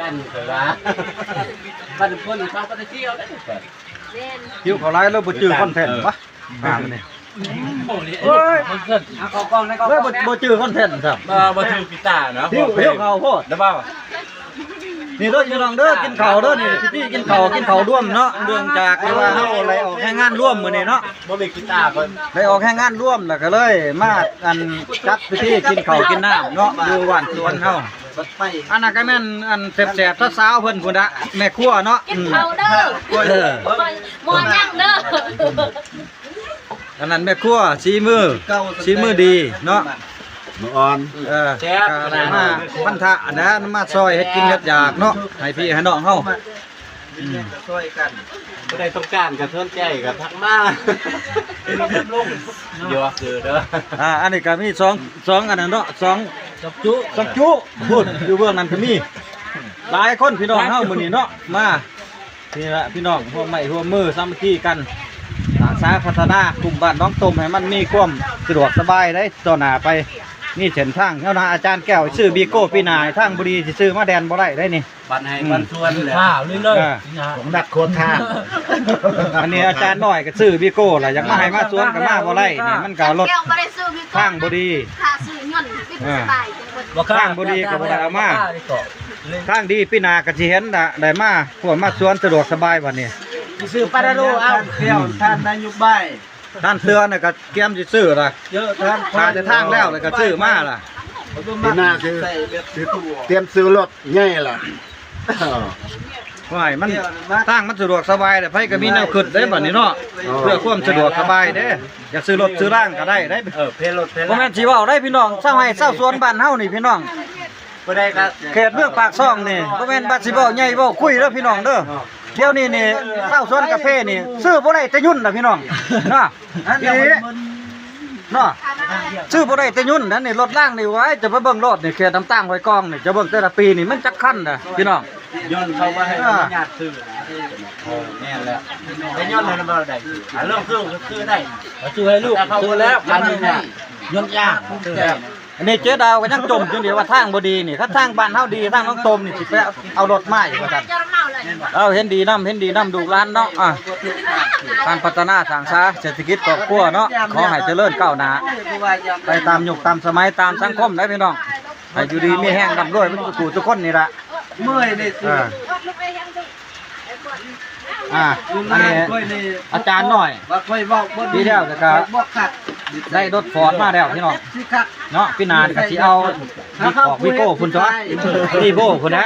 ກັນເລີຍວ່າ ບັດຄົນເຂົາກໍໄດ້ທ່ຽວໄດ້. ແມ່ນ ຫິວເຂົ້າຫຼາຍ ເລີຍບໍ່ຈື່ຄອນເທັນ ເອີ ວະ ຫາມັນນີ້. ໂອ້ຍ ເອົາເຂົ້າກ້ອງໃນ ເລີຍບໍ່ ບໍ່ຈື່ຄອນເທັນຊ້ຳ. ບໍ່ ບໍ່ຖືກກິຕາເນາະ. ຫິວ ຫິວເຂົ້າໂພດ ໄດ້ບໍ່? ນີ້ເດີພີ່ນ້ອງເດີ ກິນເຂົ້າເດີ ນີ້ພິທີກິນເຂົ້າ ກິນເຂົ້າລວມເນາະ. ເນື່ອງຈາກທີ່ວ່າເຮົາໄດ້ອອກແຮງງານລວມມື້ນີ້ເນາະ ບໍ່ມີກິຕາເພິ່ນ ໄດ້ອອກແຮງງານລວມ ແລ້ວກໍເລີຍມາ ອັນ ຈັດພິທີກິນເຂົ້າກິນນ້ຳເນາະ ຢູ່ບ້ານສວນເຮົາ. ອັນນັ້ນກໍແມ່ນ ອັນ ແຊບໆ ສາວໆ ເພິ່ນພຸ້ນນະ ແມ່ຄົວເນາະ. ກິນເຂົ້າເດີ ເອີ ໝໍຍັງເດີ. ອັນນັ້ນແມ່ຄົວສີມື ສີມືດີເນາະ ມື້ອ່ອນ. ເອີ ແຊບຂະໜາດ ມາພັນທະນະ ມາຊ່ອຍເຮັດກິນເຮັດຢາກເນາະ ໃຫ້ພີ່ໃຫ້ນ້ອງເຮົາ ອືມ ຊ່ອຍກັນ. ຜູ້ໃດຕ້ອງການກໍສົນໃຈກໍທັກມາ ຢອກຊື່ເດີ. ອ່າ ອັນນີ້ກໍມີສອງ ສອງອັນນັ້ນເນາະ ສອງ ສອງຈຸ ສອງຈຸ ພຸ້ນ ຢູ່ເບື້ອງນັ້ນກໍມີຫຼາຍຄົນ ພີ່ນ້ອງເຮົາມື້ນີ້ເນາະ ມາ ນີ້ລະພີ່ນ້ອງ ຮ່ວມໄມ້ຮ່ວມມືສາມັກຄີກັນ ສ້າງສາພັດທະນາກຸ່ມບ້ານໜອງຕົມ ໃຫ້ມັນມີຄວາມສະດວກສະບາຍໄດ້ຕໍ່ໜ້າໄປ. ມີເສັ້ນທາງແນວໜ້າ ອາຈານແກ້ວຊື້ບີໂກ້ປີໜ້າ ທາງບໍ່ດີຊິຊື້ມາແລ່ນບໍ່ໄດ້ໄດ໋ນີ້. ບັນໃຫ້ ອືມ ບັນຊວນແຫຼະ ຂ້າວເລີຍ ເອີ ຂອງນັກໂຄທາງ. ອັນນີ້ອາຈານນ້ອຍກໍຊື້ບີໂກ້ລະ ຢາກມາໃຫ້ມາສວນກໍມາບໍ່ໄດ້ນີ້ ມັນກໍລົດ ແກ້ວບໍ່ໄດ້ຊື້ບີໂກ້ ທາງບໍ່ດີ ຂ້າຊື້ຍົນ ເອີ ບໍ່ ທາງບໍ່ດີກໍບໍ່ໄດ້ເອົາມາ. ທາງດີປີໜ້າກໍຊິເຫັນລະ ໄດ້ມາ ພວກມາສວນສະດວກສະບາຍບັດນີ້ ຊິຊື້ປາຣາໂລເອົາ. ທ່ານນາຍົກບາຍ ທ່ານເສືອນະກໍກຽມຊິຊື້ລະ ເອີ ທ່ານ ຖ້າແຕ່ທາງແລ້ວລະກໍຊື້ມາລະ. ປີໜ້າຊິ ຊິຕຽມຊື້ລົດໃຫຍ່ລະ. ໂອ້ຍ ມັນ ທາງມັນສະດວກສະບາຍແລ້ວ ໃຜກໍມີແນວຄິດເດ້ບັດນີ້ເນາະ ເພື່ອຄວາມສະດວກສະບາຍເດ້. ຢາກຊື້ລົດຊື້ລາງກໍໄດ້ເດ້. ເອີ ເພລົດເພລາງ ບໍ່ແມ່ນຊິເວົ້າໄດ໋ພີ່ນ້ອງ ຊາວໄຮ່ຊາວສວນບ້ານເຮົານີ້ພີ່ນ້ອງ ຜູ້ໃດກໍ ເຂດເມືອງປາກຊ່ອງນີ້ ບໍ່ແມ່ນວ່າຊິເວົ້າໃຫຍ່ເວົ້າຄຸຍເດີພີ່ນ້ອງເດີ. ດຽວນີ້ນີ້ ຊາວສວນກາເຟນີ້ ຊື້ບໍ່ໄດ້ແຕ່ຍົນລະພີ່ນ້ອງເນາະ. ອີ່ຫຼີເນາະ ຊື້ບໍ່ໄດ້ແຕ່ຍົນນະນີ້. ລົດລາງນີ້ ໂອ້ຍ ຈະໄປເບິ່ງໂລດນີ້ ເຂດນ້ຳຕາງຫ້ວຍກອງນີ້ ຈະເບິ່ງແຕ່ລະປີນີ້ ມັນຈັກຄັນນະພີ່ນ້ອງ. ຍົນເຂົາບໍ່ໃຫ້ອະນຸຍາດຊື້ນະ. ເອີ ແມ່ນແລ້ວ ແຕ່ຍົນນັ້ນບໍ່ໄດ້ ອາ ເລື່ອງຊື້ກໍຊື້ໄດ້ ຊື້ໃຫ້ລູກ ຊື້ແລ້ວ ອັນນີ້ນະ ຍົນຍາກ. ອັນນີ້ເຈດາວກໍຍັງຈົ່ມຢູ່ນີ້ວ່າທາງບໍ່ດີນີ້ ຄັນທາງບ້ານເຮົາດີ ທາງໜອງຕົມນີ້ ຊິໄປເອົາລົດມາອີກວ່າຊັ້ນ. ເອົາ ເຫັນດີນຳ ເຫັນດີນຳລູກຫຼານເນາະ. ອ່າ ການພັດທະນາສ້າງສາເສດຖະກິດຄອບຄົວເນາະ ຂໍໃຫ້ຈະເລີນກ້າວໜ້າ ໄປຕາມຍຸກຕາມສະໄໝ ຕາມສັງຄົມເດ້ພີ່ນ້ອງ. ໃຫ້ຢູ່ດີມີແຮງ ຮ່ຳລວຍເບິດທຸກຜູ້ທຸກຄົນນີ້ລະ. ເມື່ອຍນີ້ ອ່າ ອັນນີ້ອາຈານນ້ອຍ ວ່າຂ້ອຍເວົ້າບໍ່ດີ ປີແລ້ວກໍ ບໍ່ຄັກ ໄດ້ລົດຟອດມາແລ້ວພີ່ນ້ອງເນາະ. ປີໜ້າກໍຊິເອົາ ອອກວີໂກ້ພຸ້ນຕົວະ ຣີໂວພຸ້ນແຫຼະ.